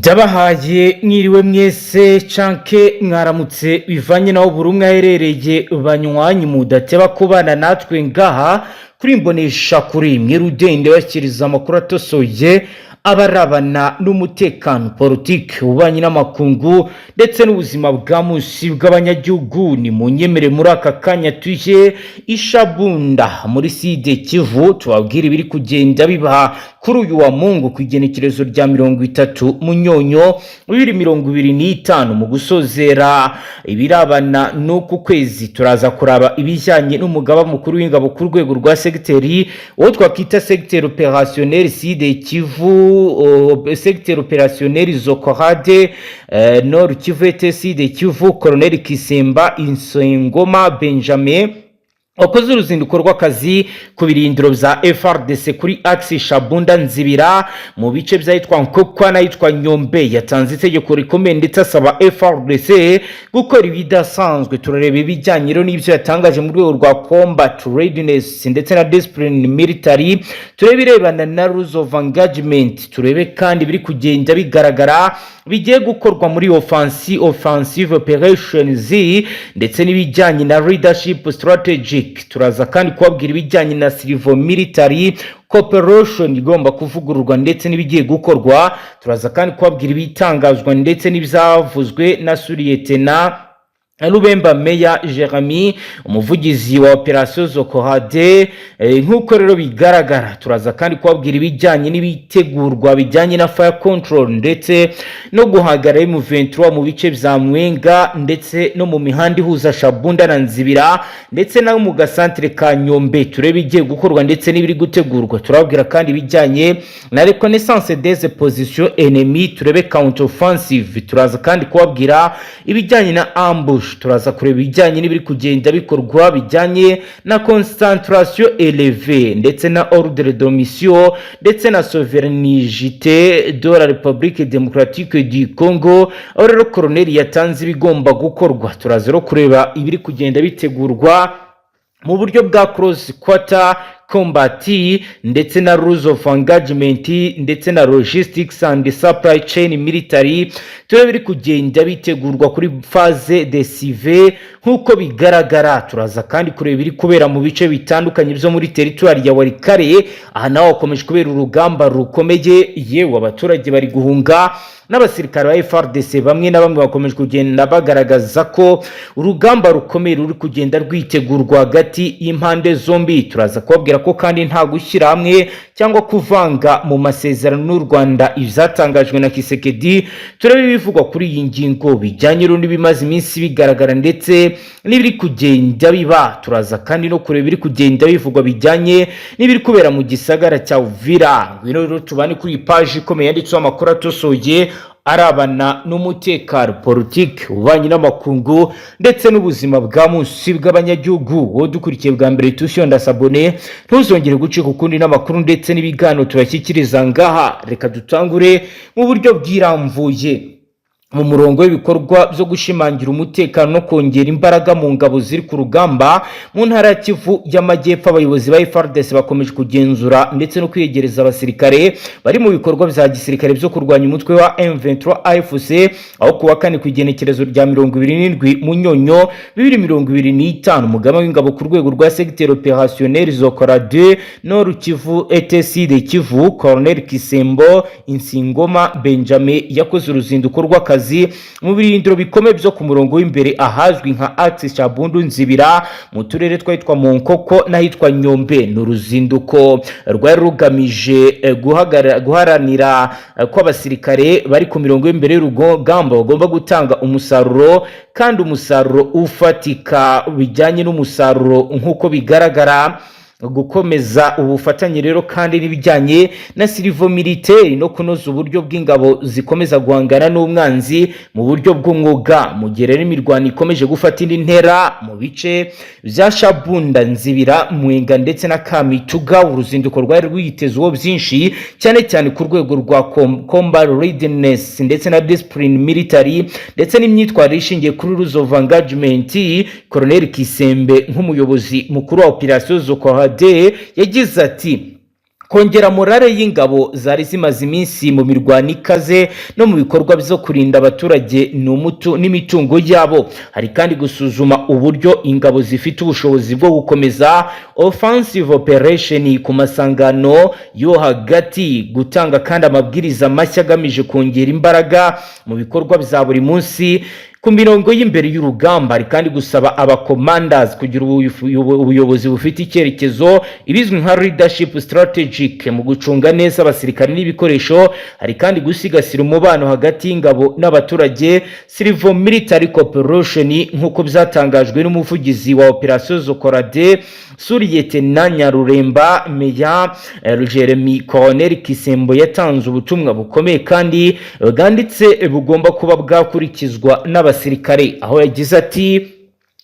Ndabahaye mwiriwe mwese canke mwaramutse, bivanye naho buri umwe aherereye. Banywanyi mudateba kubana natwe ngaha kuri Mbonesha kuri mwe rudende, bashyikiriza amakuru atosoye abarabana n'umutekano, politiki, ububanyi n'amakungu ndetse n'ubuzima bwa munsi bw'abanyagihugu. Ni mu nyemere muri aka kanya tuje ishabunda muri Sud Kivu, tubabwira ibiri kugenda biba kuri uyu wa Mungu ku igenekerezo rya 30 Munyonyo 2025. Mu gusozera ibirabana n'uku kwezi, turaza kuraba ibijyanye n'umugaba mukuru w'ingabo ku rwego rwa segiteri, uwo twakwita secteur opérationnel Sud Kivu, secteur opérationnel Sokola 2 Nord Kivu et Sud Kivu, Colonel Kisemba Insengoma Benjamin, wakoze uruzinduko rw'akazi ku birindiro bya FARDC kuri axe Shabunda Nzibira mu bice by'ahitwa Nkokwa n'ahitwa Nyombe. Yatanze itegeko rikomeye ndetse asaba FARDC gukora ibidasanzwe. Turareba ibijyanye rero n'ibyo yatangaje mu rwego rwa combat readiness ndetse na discipline military, turebe irebana na rules of engagement, turebe kandi biri kugenda bigaragara bigiye gukorwa muri offensive operations ndetse n'ibijyanye na leadership strategic. Turaza kandi kubabwira ibijyanye na civil military cooperation igomba kuvugururwa ndetse n'ibigiye gukorwa. Turaza kandi kubabwira ibitangazwa ndetse n'ibyavuzwe na Sous-lieutenant Rubemba Meya Jeremy, umuvugizi wa operation Sokola 2. Nk'uko rero bigaragara, turaza kandi kubabwira ibijyanye n'ibitegurwa bijyanye na fire control ndetse no guhagarara M23 mu bice bya Mwenga ndetse no mu mihanda ihuza Shabunda na Nzibira ndetse no mu gasantere ka Nyombe. Turebe igiye gukorwa ndetse n'ibiri gutegurwa. Turababwira kandi ibijyanye na reconnaissance des positions ennemies, turebe counter offensive. Turaza kandi kubabwira ibijyanye na ambush. Turaza kureba ibijyanye n'ibiri kugenda bikorwa bijyanye na concentration élevée ndetse na ordre de mission ndetse na souveraineté de la République démocratique du Congo, aho rero koroneli yatanze ibigomba gukorwa. Turaza rero kureba ibiri kugenda bitegurwa mu buryo bwa close quarter combat ndetse na rules of engagement ndetse na logistics and supply chain military. Turebe biri kugenda bitegurwa kuri phase décisive nk'uko bigaragara. Turaza kandi kureba ibiri kubera mu bice bitandukanye byo muri teritwari ya Walikale. Aha naho hakomeje kubera urugamba rukomeye, yewe abaturage bari guhunga n'abasirikare ba FARDC bamwe na bamwe bakomeje kugenda bagaragaza ko urugamba rukomeye ruri kugenda rwitegurwa hagati y'impande zombi. Turaza kubabwira ko kandi nta gushyira hamwe cyangwa kuvanga mu masezerano n'u Rwanda, ibyatangajwe na Tshisekedi. Turebe ibivugwa kuri iyi ngingo bijyanye n'ibimaze iminsi bigaragara ndetse n'ibiri kugenda biba. Turaza kandi no kureba ibiri kugenda bivugwa bijyanye n'ibiri kubera mu gisagara cya Uvira. Ngwino rero tubane kuri iyi paji ikomeye yanditseho amakuru atosoye arabana n'umutekano, politiki, ububanyi n'amakungu ndetse n'ubuzima bwa munsi bw'abanyagihugu. Wowe dukurikiye bwa mbere, tushyonda s'abonner, ntuzongere gucika ukundi n'amakuru ndetse n'ibiganiro tubashyikiriza ngaha. Reka dutangure mu buryo bwiramvuye. Mu murongo w'ibikorwa byo gushimangira umutekano no kongera imbaraga mu ngabo ziri ku rugamba mu ntara ya Kivu y'Amajyepfo, abayobozi ba FARDC bakomeje kugenzura ndetse no kwiyegereza abasirikare bari mu bikorwa bya gisirikare byo kurwanya umutwe wa M23 AFC, aho kuwa kane ku igenekerezo rya 27 Munyonyo 2025, umugaba w'ingabo ku rwego rwa secteur opérationnel Sokola 2 Nord Kivu et Sud Kivu, Colonel Kisembo Insingoma Benjamin, yakoze uruzinduko rw'akazi mu birindiro bikomeye byo ku murongo w'imbere ahazwi nka axe Shabundu Nzibira mu turere twahitwa mu Nkoko n'ahitwa Nyombe. Ni uruzinduko rwari rugamije guharanira ko abasirikare bari ku mirongo y'imbere y'urugamba bagomba gutanga umusaruro, kandi umusaruro ufatika bijyanye n'umusaruro nk'uko bigaragara. Gukomeza ubufatanye rero kandi n'ibijyanye na civilo militaire no kunoza uburyo bw'ingabo zikomeza guhangana n'umwanzi mu buryo bw'umwuga, mu gihe rero imirwano ikomeje gufata indi ntera mu bice bya Shabunda, Nzibira, Mwenga ndetse na Kamituga. Uruzinduko rwari rwitezweho byinshi, cyane cyane ku rwego rwa combat readiness ndetse na discipline military ndetse n'imyitwarire ishingiye kuri rules of engagement. Colonel Kisembe, nk'umuyobozi mukuru wa operation Sokola 2, yagize ati: Kongera morale y'ingabo zari zimaze iminsi mu mirwano ikaze no mu bikorwa byo kurinda abaturage n'imitungo yabo. Hari kandi gusuzuma uburyo ingabo zifite ubushobozi bwo gukomeza offensive operation ku masangano yo hagati, gutanga kandi amabwiriza mashya agamije kongera imbaraga mu bikorwa bya buri munsi ku mirongo y'imbere y'urugamba. Hari kandi gusaba abacommanders kugira ubuyobozi bufite icyerekezo, ibizwi nka leadership strategic, mu gucunga neza abasirikare n'ibikoresho. Hari kandi gusigasira umubano hagati y'ingabo n'abaturage, civil military cooperation, nk'uko byatangajwe n'umuvugizi wa Operation Sokola 2, Sous-Lieutenant Nyaruremba Meya Jeremy. Colonel Kisembo yatanze ubutumwa bukomeye kandi bwanditse bugomba kuba bwakurikizwa n'abasirikare, aho yagize ati: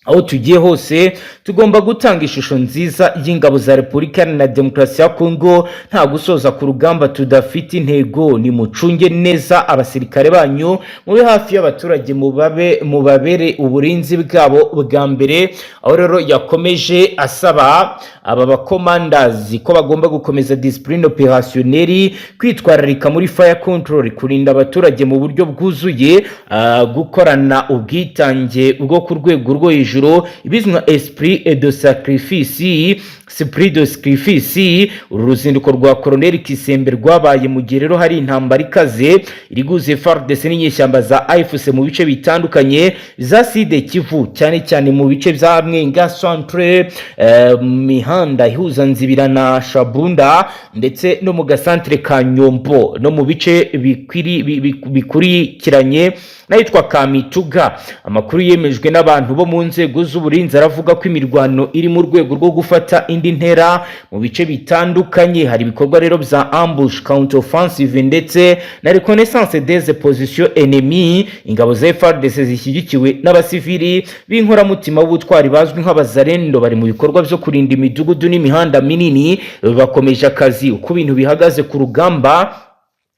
"Aho tugiye hose tugomba gutanga ishusho nziza y'ingabo za Repubulika Iharanira Demokarasi ya Kongo. Nta gusoza ku rugamba tudafite intego. Nimucunge neza abasirikare banyu, mube hafi y'abaturage, mubabe mubabere uburinzi bwabo bwa mbere." Aho rero yakomeje asaba aba bacommanders ko bagomba gukomeza discipline opérationnelle, kwitwararika muri fire control, kurinda abaturage mu buryo bwuzuye, gukorana ubwitange bwo ku rwego rwo hejuru, ibizwi nka esprit de sacrifice. Uru ruzinduko rwa Colonel Kisembe rwabaye mu gihe rero hari intambara ikaze iri guhuza FARDC n'inyeshyamba za AFC mu bice bitandukanye za Sud Kivu, cyane cyane mu bice bya Mwenga Centre, mihanda ihuza Nzibira na Shabunda, ndetse no mu gasantere ka Nyombo, no mu bice bikurikiranye n'ahitwa Kamituga. Amakuru yemejwe n'abantu bo mu nzego z'uburinzi aravuga ko imirwano iri mu rwego rwo gufata indi ntera mu bice bitandukanye. Hari ibikorwa rero bya ambush, counter offensive ndetse na reconnaissance des positions ennemies. Ingabo za FARDC zishyigikiwe n'abasivili b'inkoramutima b'ubutwari bazwi nk'abazarendo bari mu bikorwa byo kurinda imidugudu n'imihanda minini, bakomeje akazi. Uko ibintu bihagaze ku rugamba,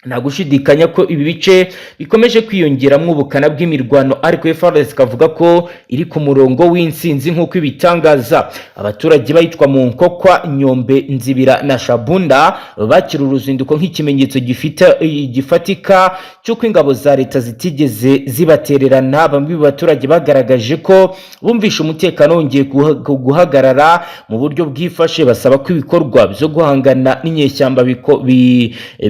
nta gushidikanya ko ibi bice bikomeje kwiyongeramo ubukana bw'imirwano, ariko FARDC ikavuga ko iri ku murongo w'intsinzi nk'uko ibitangaza. Abaturage bayitwa mu Nkokwa, Nyombe, Nzibira na Shabunda bakira uruzinduko nk'ikimenyetso gifite gifatika cy'uko ingabo za leta zitigeze zibatererana. Bamwe mu baturage bagaragaje ko bumvishe umutekano wongeye guhagarara mu buryo bwifashe, basaba ko ibikorwa byo guhangana n'inyeshyamba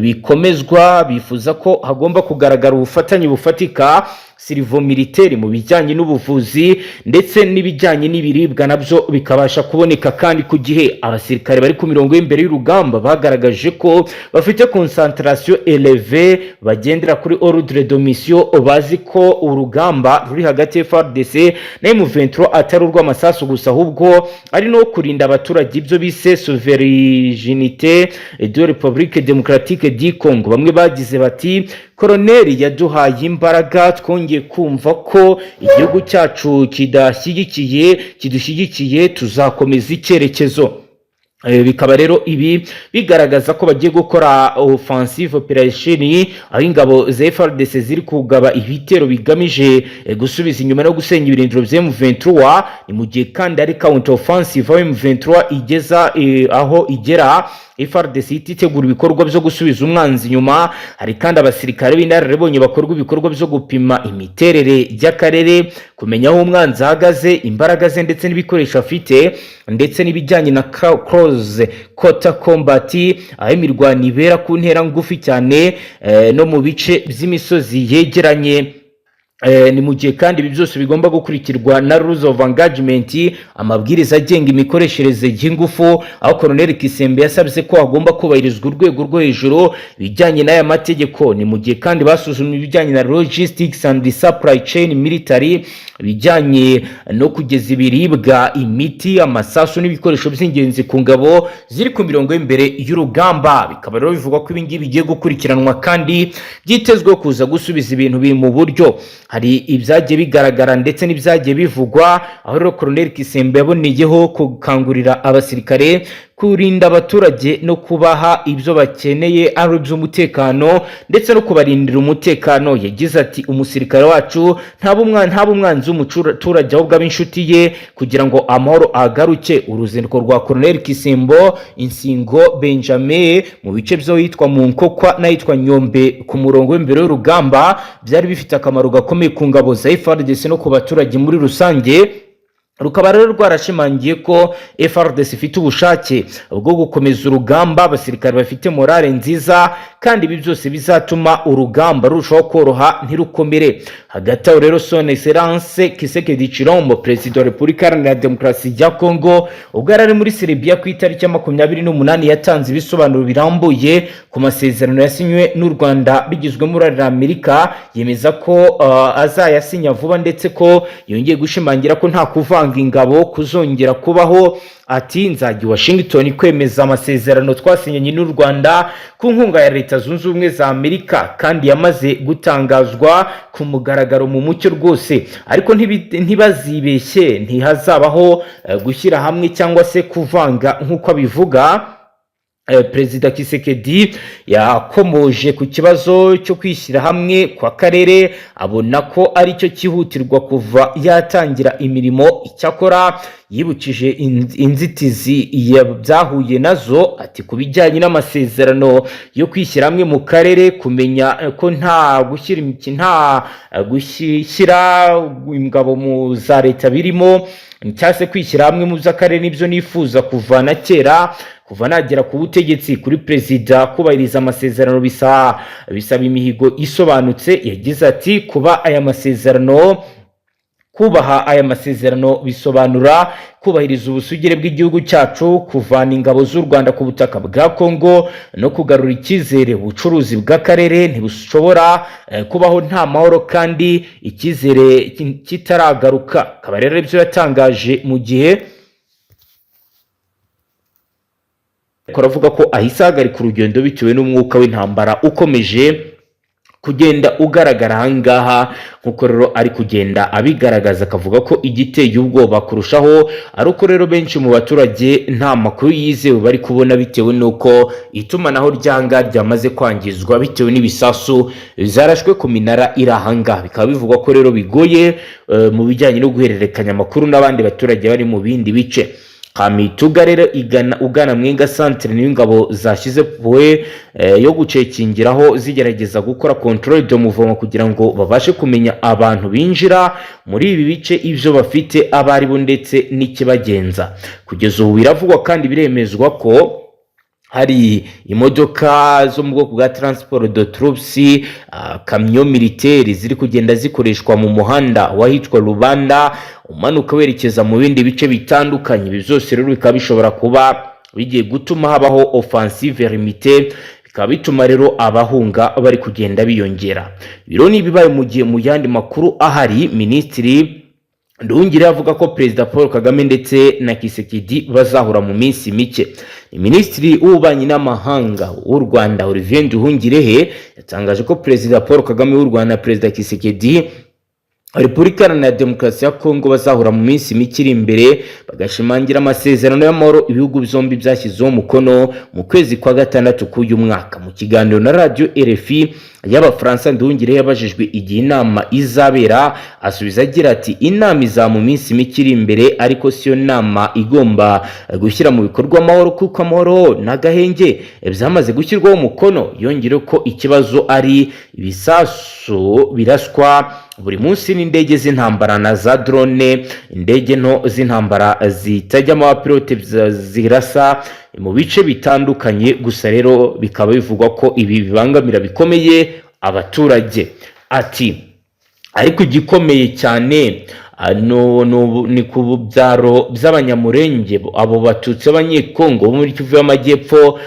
bikomezwa. Bifuza ko hagomba kugaragara ubufatanye bufatika civilo militaire mu bijyanye n'ubuvuzi ndetse n'ibijyanye n'ibiribwa, nabyo bikabasha kuboneka kandi ku gihe. Abasirikare bari ku mirongo y'imbere y'urugamba bagaragaje ko bafite concentration élevée, bagendera kuri ordre de mission, bazi ko urugamba ruri hagati ya FARDC na M23 atari urw'amasasu gusa, ahubwo ari no kurinda abaturage, ibyo bise souveraineté de République Démocratique du Congo. Bamwe bagize bati: "Koroneri yaduhaye imbaraga, twongeye kumva ko igihugu cyacu kidashyigikiye, kidushyigikiye, tuzakomeza icyerekezo." Bikaba rero ibi bigaragaza ko bagiye gukora offensive operation, aho ingabo za FARDC ziri kugaba ibitero bigamije gusubiza inyuma no gusenya ibirindiro bya M23. Ni mu gihe kandi ari counter offensive, aho M23 igeza aho igera FARDC ihita itegura ibikorwa byo gusubiza umwanzi inyuma. Hari kandi abasirikare b'inararibonye bakorwa ibikorwa byo gupima imiterere y'akarere, kumenya aho umwanzi ahagaze, imbaraga ze ndetse n'ibikoresho afite, ndetse n'ibijyanye na close quarter combat, aho imirwano ibera ku ntera ngufi cyane no mu bice by'imisozi yegeranye. Ni mu gihe kandi ibi byose bigomba gukurikirwa na rules of engagement, amabwiriza agenga imikoreshereze y'ingufu, aho Colonel Kisembe yasabye ko hagomba kubahirizwa urwego rwo hejuru ibijyanye n'aya mategeko. Ni mu gihe kandi basuzumye ibijyanye na logistics and supply chain military, ibijyanye no kugeza ibiribwa, imiti, amasasu n'ibikoresho by'ingenzi ku ngabo ziri ku mirongo y'imbere y'urugamba. Bikaba rero bivugwa ko ibi ngibi bigiye gukurikiranwa kandi byitezwe kuza gusubiza ibintu biri mu buryo. Hari ibyagiye bigaragara ndetse n'ibyagiye bivugwa, aho rero Colonel Kisembe yaboneyeho gukangurira abasirikare kurinda abaturage no kubaha ibyo bakeneye, ari iby'umutekano ndetse no kubarindira umutekano. Yagize ati: "Umusirikare wacu ntaba umwanzi w'umuturage, ahubwo aba inshuti ye kugira ngo amahoro agaruke." Uruzinduko rwa Colonel Kisembo Insingo Benjamin mu bice by'ahitwa mu Nkokwa n'ahitwa Nyombe ku murongo w'imbere y'urugamba byari bifite akamaro gakomeye ku ngabo za FARDC no ku baturage muri rusange. Rukaba rero rwarashimangiye ko FARDC ifite ubushake bwo gukomeza urugamba, abasirikare bafite morale nziza, kandi ibi byose bizatuma urugamba rurushaho koroha, ntirukomere. Hagati aho rero, Son Excellence Tshisekedi Tshilombo, Perezida wa Repubulika Iharanira Demokarasi ya Kongo, ubwo yari ari muri Serbia ku itariki ya 28, yatanze ibisobanuro birambuye ku masezerano yasinywe n'u Rwanda bigizwemo uruhare na Amerika, yemeza ko azayasinya vuba, ndetse ko yongeye gushimangira ko nta kuvanga ingabo kuzongera kubaho. Ati: "Nzajya i Washington kwemeza amasezerano twasinyanye n'u Rwanda ku nkunga ya Leta Zunze Ubumwe za Amerika, kandi yamaze gutangazwa ku mugaragaro mu mucyo rwose. Ariko ntibazibeshye, ntihazabaho gushyira hamwe cyangwa se kuvanga," nk'uko abivuga. Perezida Tshisekedi yakomoje ku kibazo cyo kwishyira hamwe kwa karere, abona ko aricyo cyihutirwa kuva yatangira imirimo. Icyakora yibukije inzitizi byahuye nazo. Ati: "Ku bijyanye n'amasezerano yo kwishyira hamwe mu karere, kumenya ko nta gushyira ingabo mu za leta birimo cyangwa se kwishyira hamwe mu by'akarere, nibyo nifuza kuva na kera, kuva nagera ku butegetsi. Kuri perezida, kubahiriza amasezerano bisaba imihigo isobanutse." Yagize ati: "Kuba aya masezerano, kubaha aya masezerano bisobanura kubahiriza ubusugire bw'igihugu cyacu, kuvana ingabo z'u Rwanda ku butaka bwa Kongo no kugarura icyizere. Ubucuruzi bw'akarere ntibushobora kubaho nta mahoro kandi icyizere kitaragaruka." Akaba rero ibyo yatangaje mu gihe aravuga ko ahise ahagarika urugendo bitewe n'umwuka w'intambara ukomeje kugenda ugaragara ahangaha, nk'uko rero ari kugenda abigaragaza, akavuga ko igiteye ubwoba kurushaho ari uko rero benshi mu baturage nta makuru yizewe bari kubona, bitewe n'uko itumanaho ryanga ryamaze kwangizwa bitewe n'ibisasu zarashwe ku minara iri ahangaha. Bikaba bivugwa ko rero bigoye mu bijyanye no guhererekanya amakuru n'abandi baturage bari mu bindi bice. Kamituga rero igana ugana Mwenga centre niyo ingabo zashyize point yo gucekingiraho, zigerageza gukora contrôle de mouvement kugira ngo babashe kumenya abantu binjira muri ibi bice, ibyo bafite, abo ari bo ndetse n'ikibagenza. Kugeza ubu biravugwa kandi biremezwa ko hari imodoka zo mu bwoko bwa transport de troupes, camion militaire, ziri kugenda zikoreshwa mu muhanda wahitwa Rubanda umanuka werekeza mu bindi bice bitandukanye. Ibi byose rero bikaba bishobora kuba bigiye gutuma habaho offensive limitée, bikaba bituma rero abahunga bari kugenda biyongera. Ibiro ni ibibaye mu gihe mu yandi makuru ahari, Minisitiri Nduhungirehe avuga ko Perezida Paul Kagame ndetse na Tshisekedi bazahura mu minsi mike. Minisitiri w'Ububanyi n'Amahanga w'u Rwanda, Olivier Nduhungirehe, yatangaje ko Perezida Paul Kagame w'u Rwanda na Perezida Tshisekedi Repubulika Iharanira Demokarasi ya Kongo bazahura mu minsi mike iri imbere, bagashimangira amasezerano y'amahoro ibihugu byombi byashyizeho umukono mu kwezi kwa gatandatu k'uyu mwaka. Mu kiganiro na radiyo RFI y'Abafaransa, Nduhungirehe yabajijwe igihe inama izabera, asubiza agira ati: "Inama izaba mu minsi mike iri imbere, ariko siyo nama igomba gushyira mu bikorwa amahoro, kuko amahoro n'agahenge byamaze gushyirwaho umukono." Yongeyeho ko ikibazo ari ibisasu biraswa buri munsi n'indege z'intambara na za drone, indege nto z'intambara zitajyamo abapilote zirasa mu bice bitandukanye. Gusa rero bikaba bivugwa ko ibi bibangamira bikomeye abaturage. Ati: "Ariko igikomeye cyane ni ku byaro by'Abanyamurenge, abo Batutsi b'Abanyekongo bo muri Kivu y'Amajyepfo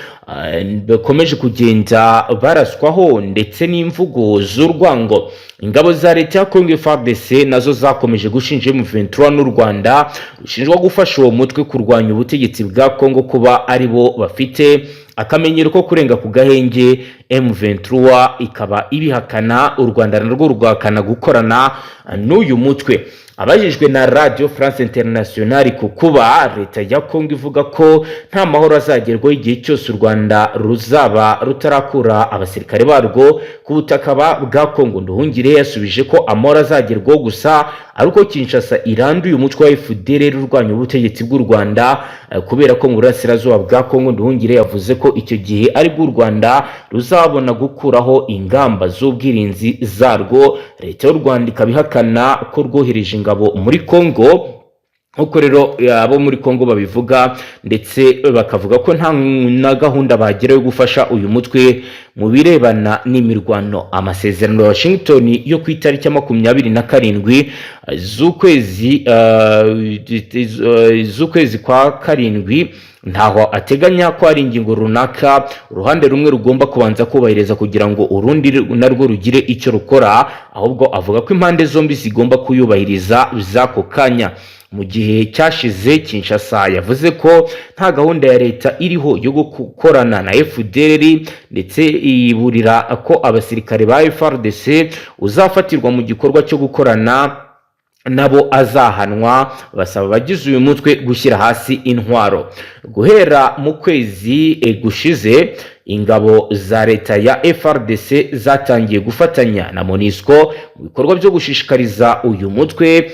bakomeje kugenda baraswaho ndetse n'imvugo z'urwango." Ingabo za leta ya Congo FARDC nazo zakomeje gushinja M23 n'u Rwanda rushinjwa gufasha uwo mutwe kurwanya ubutegetsi bwa Congo kuba ari bo bafite akamenyero ko kurenga ku gahenge. M23 ikaba ibihakana, u Rwanda narwo rugahakana gukorana n'uyu mutwe. Abajijwe na Radio France Internationale ku kuba leta ya Congo ivuga ko nta mahoro azagerwaho igihe cyose u Rwanda ruzaba rutarakura abasirikare barwo ku butaka bwa Congo, Nduhungirehe yasubije ko amahoro azagerwaho gusa ari uko Kinshasa iranduye umutwe wa FDLR urwanya ubutegetsi bw'u Rwanda, kubera ko mu burasirazuba bwa Congo. Nduhungirehe yavuze ko icyo gihe aribwo u Rwanda ruzabona gukuraho ingamba z'ubwirinzi zarwo. Leta y'u Rwanda ikaba ihakana ko rwohereje ingabo muri Congo, nk'uko rero abo muri Congo babivuga, ndetse bakavuga ko nta na gahunda bagira yo gufasha uyu mutwe mu birebana n'imirwano. Amasezerano ya Washington yo ku itariki ya 27 z'ukwezi kwa karindwi ntaho ateganya ko hari ingingo runaka uruhande rumwe rugomba kubanza kubahiriza kugira ngo urundi narwo rugire icyo rukora, ahubwo avuga ko impande zombi zigomba kuyubahiriza z'ako kanya. Mu gihe cyashize, Kinshasa yavuze ko nta gahunda ya leta iriho yo gukorana na FDLR, ndetse iburira ko abasirikare ba FARDC uzafatirwa mu gikorwa cyo gukorana nabo azahanwa. Basaba abagize uyu mutwe gushyira hasi intwaro. Guhera mu kwezi gushize, ingabo za leta ya FARDC zatangiye gufatanya na MONUSCO mu bikorwa byo gushishikariza uyu mutwe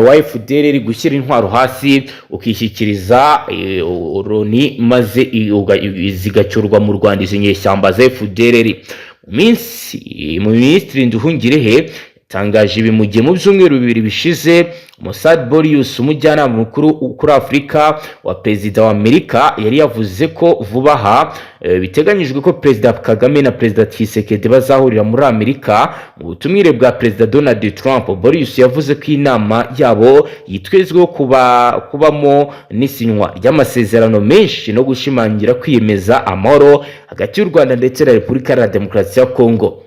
wa FDLR gushyira intwaro hasi, ukishyikiriza Loni, maze zigacyurwa mu Rwanda izo nyeshyamba za FDLR. Mu minsi mu Minisitiri Nduhungirehe yatangaje ibi mu gihe mu byumweru 2 bishize Massad Boulos, umujyanama mukuru kuri Afurika wa perezida wa Amerika, yari yavuze ko vuba aha biteganyijwe ko Perezida Kagame na Perezida Tshisekedi bazahurira muri Amerika mu butumire bwa Perezida Donald Trump. Boulos yavuze ko inama yabo yitezweho kubamo n'isinywa ry'amasezerano menshi no gushimangira kwiyemeza amahoro hagati y'u Rwanda ndetse na Repubulika Iharanira Demokarasi ya Kongo.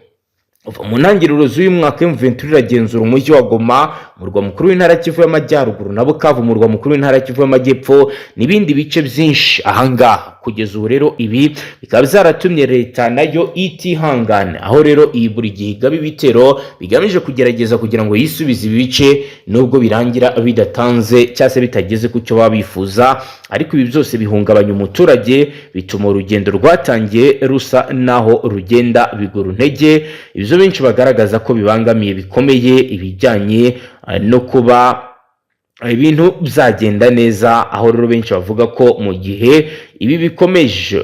Kuva mu ntangiriro z'uyu mwaka, M23 iragenzura umujyi wa Goma, umurwa mukuru w'intara Kivu y'Amajyaruguru, na Bukavu, umurwa mukuru w'intara Kivu y'Amajyepfo, n'ibindi bice byinshi ahangaha. Kugeza ubu rero, ibi bikaba byaratumye leta nayo itihangana, aho rero iyi buri gihe igaba ibitero bigamije kugerageza kugira ngo yisubize ibi bice, nubwo birangira bidatanze cyangwa se bitageze ku cyo baba bifuza. Ariko ibi byose bihungabanya umuturage, bituma urugendo rwatangiye rusa naho rugenda bigura intege. Ibyo benshi bagaragaza ko bibangamiye bikomeye ibijyanye no kuba ibintu byagenda neza, aho rero benshi bavuga ko mu gihe ibi bikomeje,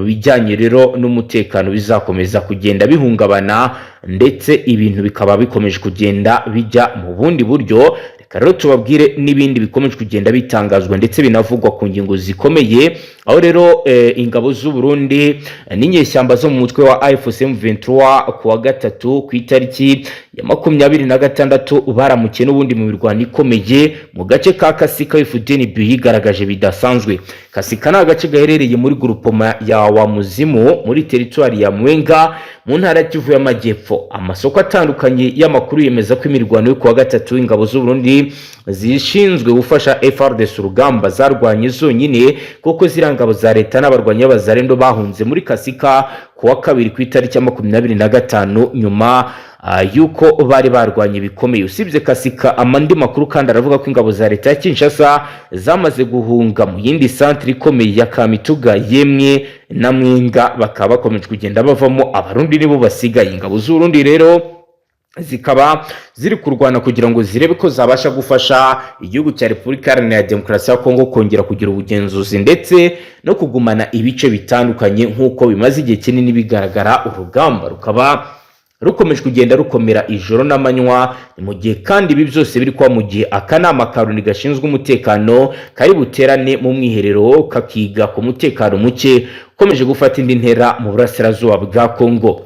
bijyanye rero n'umutekano bizakomeza kugenda bihungabana, ndetse ibintu bikaba bikomeje kugenda bijya mu bundi buryo. Reka rero tubabwire n'ibindi bikomeje kugenda bitangazwa ndetse binavugwa ku ngingo zikomeye, aho rero ingabo z'u Burundi n'inyeshyamba zo mu mutwe wa AFC M23 ku wa gatatu ku itariki ya 26 baramukiye n'ubundi mu mirwano ikomeye mu gace ka Kasika. FDNB yigaragaje bidasanzwe. Kasika ni agace gaherereye muri groupement ya Wamuzimu, muri teritwari ya Mwenga, mu ntara ya Kivu y'Amajyepfo. Amasoko atandukanye y'amakuru yemeza ko imirwano yo kuwa gatatu, ingabo z'u Burundi zishinzwe gufasha FARDC urugamba zarwanye zonyine, kuko ziriya ngabo za leta n'abarwanyi b'Abazarendo bahunze muri Kasika ku wa kabiri ku itariki ya 25, nyuma yuko bari barwanye bikomeye. Usibye Kasika, amandi makuru kandi aravuga ko ingabo za leta ya Kinshasa zamaze guhunga mu yindi santire ikomeye ya Kamituga, yemwe na Mwenga bakaba bakomeje kugenda bavamo, Abarundi nibo basigaye. Ingabo z'Urundi rero zikaba ziri kurwana kugira ngo zirebe ko zabasha gufasha igihugu cya Repubulika Iharanira Demokarasi ya Kongo kongera kugira ubugenzuzi ndetse no kugumana ibice bitandukanye, nk'uko bimaze igihe kinini bigaragara. Urugamba rukaba rukomeje kugenda rukomera ijoro n'amanywa. Ni mu gihe kandi ibi byose biri kuba mu gihe akanama ka Loni gashinzwe umutekano kari buterane mu mwiherero, kakiga ku mutekano muke ukomeje gufata indi ntera mu burasirazuba bwa Kongo.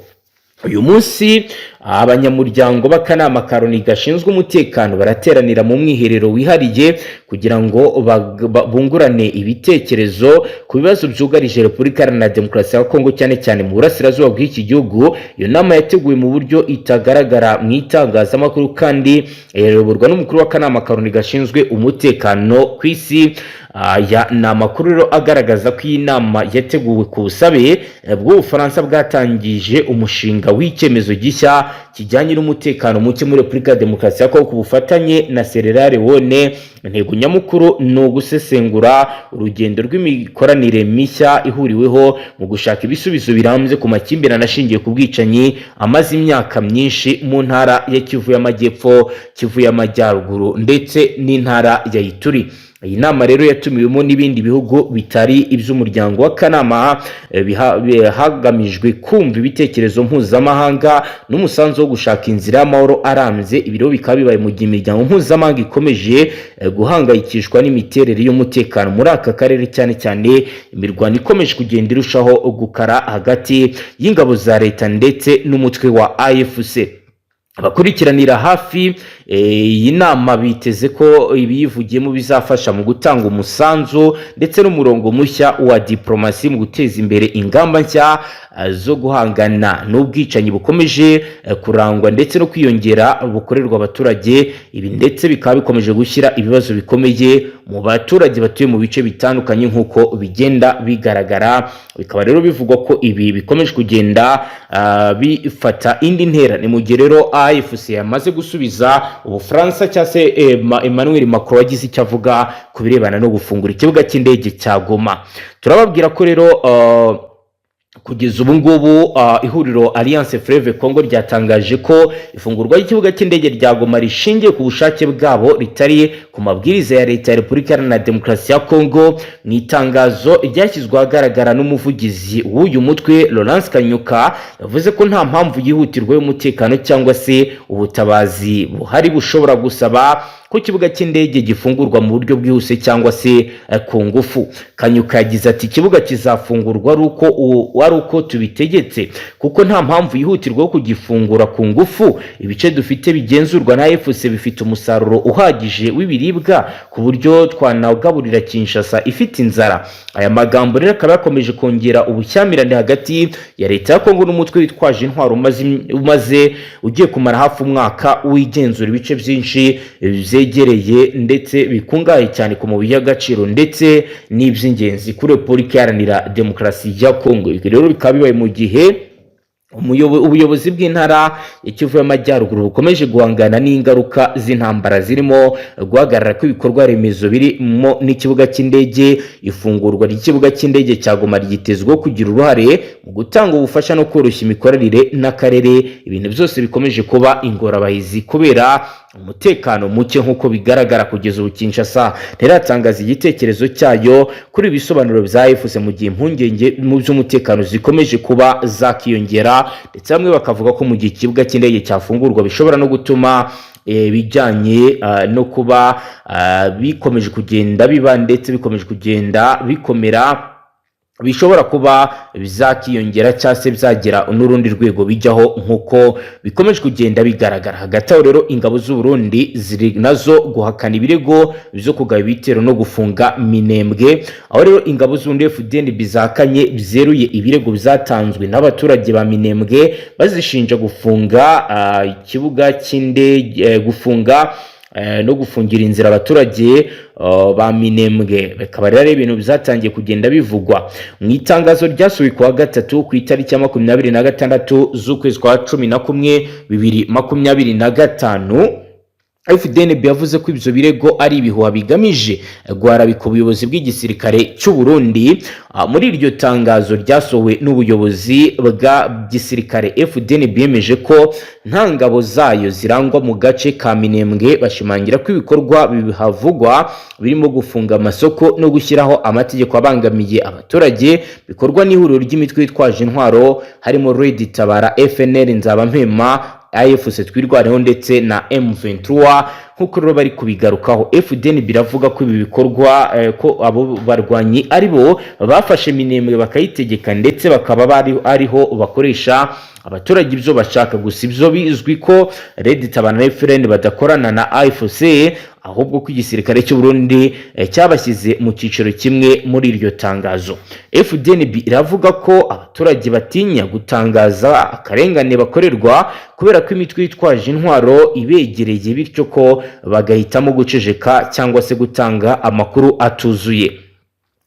Uyu munsi Abanyamuryango b'akanama ka Loni gashinzwe umutekano barateranira mu mwiherero wihariye kugira ngo bungurane ibitekerezo ku bibazo byugarije Repubulika Iharanira Demokarasi ya Kongo, cyane cyane mu burasirazuba bw'iki gihugu. Iyo nama yateguwe mu buryo itagaragara mu itangazamakuru kandi iyoborwa n'umukuru w'akanama ka Loni gashinzwe umutekano ku isi. Aya ni amakuru rero agaragaza ko iyi nama yateguwe ku busabe bw'Ubufaransa, bwatangije umushinga w'icyemezo gishya kijyanye n'umutekano muke muri Repubulika ya Demokarasi ya Kongo ku bufatanye na Sierra Leone. Intego nyamukuru ni ugusesengura urugendo rw'imikoranire mishya ihuriweho mu gushaka ibisubizo birambye ku makimbirane ashingiye ku bwicanyi amaze imyaka myinshi mu ntara ya Kivu y'Amajyepfo, Kivu y'Amajyaruguru ndetse n'intara ya Ituri. Iyi nama rero yatumiwemo n'ibindi bihugu bitari iby'umuryango w'akanama, hagamijwe kumva ibitekerezo mpuzamahanga n'umusanzu wo gushaka inzira y'amahoro arambye. Ibi rero bikaba bibaye mu gihe imiryango mpuzamahanga ikomeje guhangayikishwa n'imiterere y'umutekano muri aka karere, cyane cyane imirwano ikomeje kugenda irushaho gukara hagati y'ingabo za leta ndetse n'umutwe wa AFC. Abakurikiranira hafi iyi nama biteze ko ibiyivugiyemo bizafasha mu gutanga umusanzu ndetse n'umurongo mushya wa diplomasi mu guteza imbere ingamba nshya zo guhangana n'ubwicanyi bukomeje kurangwa ndetse no kwiyongera bukorerwa abaturage. Ibi ndetse bikaba bikomeje gushyira ibibazo bikomeye mu baturage batuye mu bice bitandukanye nk'uko bigenda bigaragara. Bikaba rero bivugwa ko ibi bikomeje kugenda bifata indi ntera. Ni mu gihe rero AFC yamaze gusubiza Ubufaransa, cyangwa se Emmanuel Macron wagize icyo avuga ku birebana no gufungura ikibuga cy'indege cya Goma. Turababwira ko rero kugeza ubu ngubu ihuriro Alliance Fleuve Congo ryatangaje ko ifungurwa ry'ikibuga cy'indege rya Goma rishingiye ku bushake bwabo, ritari ku mabwiriza ya leta ya Repubulika Iharanira Demokarasi ya Congo. Mu itangazo ryashyizwe ahagaragara n'umuvugizi w'uyu mutwe Lawrence Kanyuka, yavuze ko nta mpamvu yihutirwa y'umutekano cyangwa se ubutabazi buhari bushobora gusaba ko ikibuga cy'indege gifungurwa mu buryo bwihuse cyangwa se ku ngufu. Kanyuka yagize ati: "Ikibuga kizafungurwa ari uko tubitegetse, kuko nta mpamvu yihutirwa yo kugifungura ku ngufu. Ibice dufite bigenzurwa na AFC bifite umusaruro uhagije w'ibiribwa ku buryo twanagaburira Kinshasa ifite inzara." Aya magambo rero akaba yakomeje kongera ubushyamirane hagati ya leta ya Kongo n'umutwe witwaje intwaro umaze ugiye kumara hafi umwaka wigenzura ibice byinshi byegereye ndetse bikungahaye cyane ku mabuye y'agaciro ndetse n'iby'ingenzi kuri Repubulika Iharanira Demokarasi ya Kongo. Ibi rero bikaba bibaye mu gihe ubuyobozi bw'intara ya Kivu y'Amajyaruguru bukomeje guhangana n'ingaruka z'intambara, zirimo guhagarara kw'ibikorwa remezo birimo n'ikibuga cy'indege. Ifungurwa ry'ikibuga cy'indege cya Goma ryitezweho kugira uruhare mu gutanga ubufasha no koroshya imikoranire n'akarere, ibintu byose bikomeje kuba ingorabahizi kubera umutekano muke nk'uko bigaragara. Kugeza ubu Kinshasa ntiratangaza igitekerezo cyayo kuri ibi bisobanuro bya AFC, mu gihe impungenge mu by'umutekano zikomeje kuba zakiyongera, ndetse bamwe bakavuga ko mu gihe ikibuga cy'indege cyafungurwa bishobora no gutuma ibijyanye no kuba bikomeje kugenda biba ndetse bikomeje kugenda bikomera bishobora kuba bizakiyongera cyangwa se byagira n'urundi rwego bijyaho nk'uko bikomeje kugenda bigaragara. Hagati aho rero, ingabo z'u Burundi ziri nazo guhakana ibirego byo kugaba ibitero no gufunga Minembwe, aho rero ingabo z'Uburundi FDNB zahakanye byeruye ibirego byatanzwe n'abaturage ba Minembwe bazishinja gufunga ikibuga cy'indege, gufunga no gufungira inzira abaturage ba Minembwe. Bikaba rero ari ibintu byatangiye kugenda bivugwa. Mu itangazo ryasohowe kuwa gatatu ku itariki ya 26 z'ukwezi kwa 11 2025, FDNB yavuze ko ibyo birego ari ibihuha bigamije guharabika ubuyobozi bw'igisirikare cy'u Burundi. Muri iryo tangazo ryasohowe n'ubuyobozi bwa gisirikare, FDNB yemeje ko nta ngabo zayo zirangwa mu gace ka Minembwe, bashimangira ko ibikorwa bihavugwa birimo gufunga amasoko no gushyiraho amategeko abangamiye abaturage bikorwa n'ihuriro ry'imitwe yitwaje intwaro harimo Red Tabara, FNL Nzabampema, AFC Twirwaneho ndetse na M23, nk'uko rero bari kubigarukaho. FDNB biravuga ko ibi bikorwa ko abo barwanyi ari bo bafashe Minembwe bakayitegeka, ndetse bakaba bari ariho bakoresha abaturage ibyo bashaka. Gusa ibyo bizwi ko Red Tabara na FRN badakorana na AFC, ahubwo ko igisirikare cy'u Burundi cyabashyize mu cyiciro kimwe. Muri iryo tangazo, FDNB iravuga ko abaturage batinya gutangaza akarengane bakorerwa kubera ko imitwe yitwaje intwaro ibegereye, bityo ko bagahitamo guceceka cyangwa se gutanga amakuru atuzuye.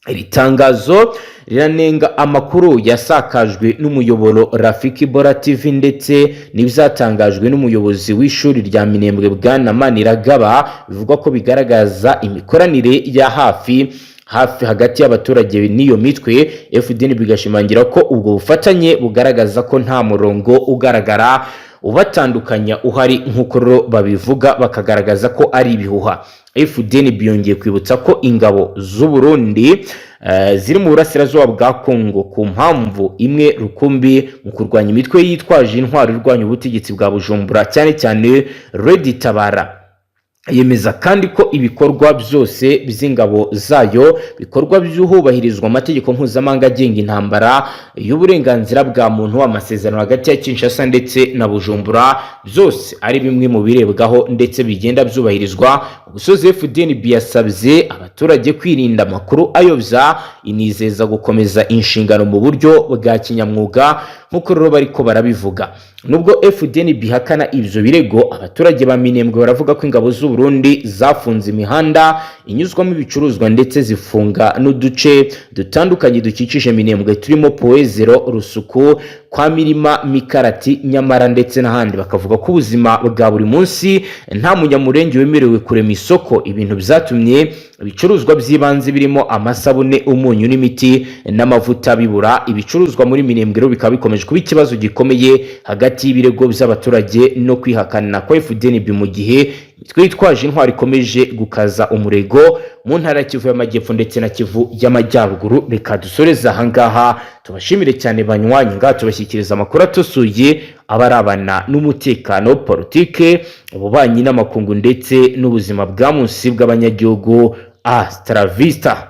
Iri tangazo riranenga amakuru yasakajwe n'umuyoboro Rafiki Bora TV ndetse n'ibyatangajwe n'umuyobozi w'ishuri rya Minembwe, Bwana Maniragaba, bivugwa ko bigaragaza imikoranire ya hafi hafi hagati y'abaturage n'iyo mitwe. FDN bigashimangira ko ubwo bufatanye bugaragaza ko nta murongo ugaragara ubatandukanya uhari, nk'uko rero babivuga, bakagaragaza ko ari ibihuha. FDN byongeye kwibutsa ko ingabo z'u Burundi ziri mu burasirazuba bwa Congo ku mpamvu imwe rukumbi, mu kurwanya imitwe yitwaje intwaro irwanya ubutegetsi bwa Bujumbura, cyane cyane Red Tabara. Yemeza kandi ko ibikorwa byose by'ingabo zayo bikorwa byuhubahirizwa amategeko mpuzamahanga agenga intambara y'uburenganzira bwa muntu, amasezerano hagati ya Kinshasa ndetse na Bujumbura, byose ari bimwe mu birebwaho ndetse bigenda byubahirizwa. Gusoza, FDNB yasabye abaturage kwirinda amakuru ayobya, inizeza gukomeza inshingano mu buryo bwa kinyamwuga, nk'uko rero bariko barabivuga. Nubwo FDNB ihakana ibyo birego, abaturage ba Minembwe baravuga ko ingabo z'u Burundi zafunze imihanda inyuzwamo ibicuruzwa, ndetse zifunga n'uduce dutandukanye dukikije Minembwe turimo Poezero, Rusuku, kwa Mirima, Mikarati, Nyamara ndetse n'ahandi. Bakavuga ko ubuzima bwa buri munsi nta Munyamurenge wemerewe kurema isoko, ibintu byatumye ibicuruzwa by'ibanze birimo amasabune, umunyu n'imiti n'amavuta bibura. Ibicuruzwa muri Minembwe rero bikaba bikomeje kuba ikibazo gikomeye hagati y'ibirego by'abaturage no kwihakana kwa FDNB, mu gihe imitwe yitwaje intwaro ikomeje gukaza umurego mu ntara ya Kivu y'Amajyepfo ndetse na Kivu y'Amajyaruguru. Reka dusoreze ahangaha, tubashimire cyane banywanyi. Ngaha tubashyikiriza amakuru atusuye abarabana n'umutekano, politike, ububanyi n'amakungu ndetse n'ubuzima bwa munsi bw'abanyagihugu. Hasta la vista.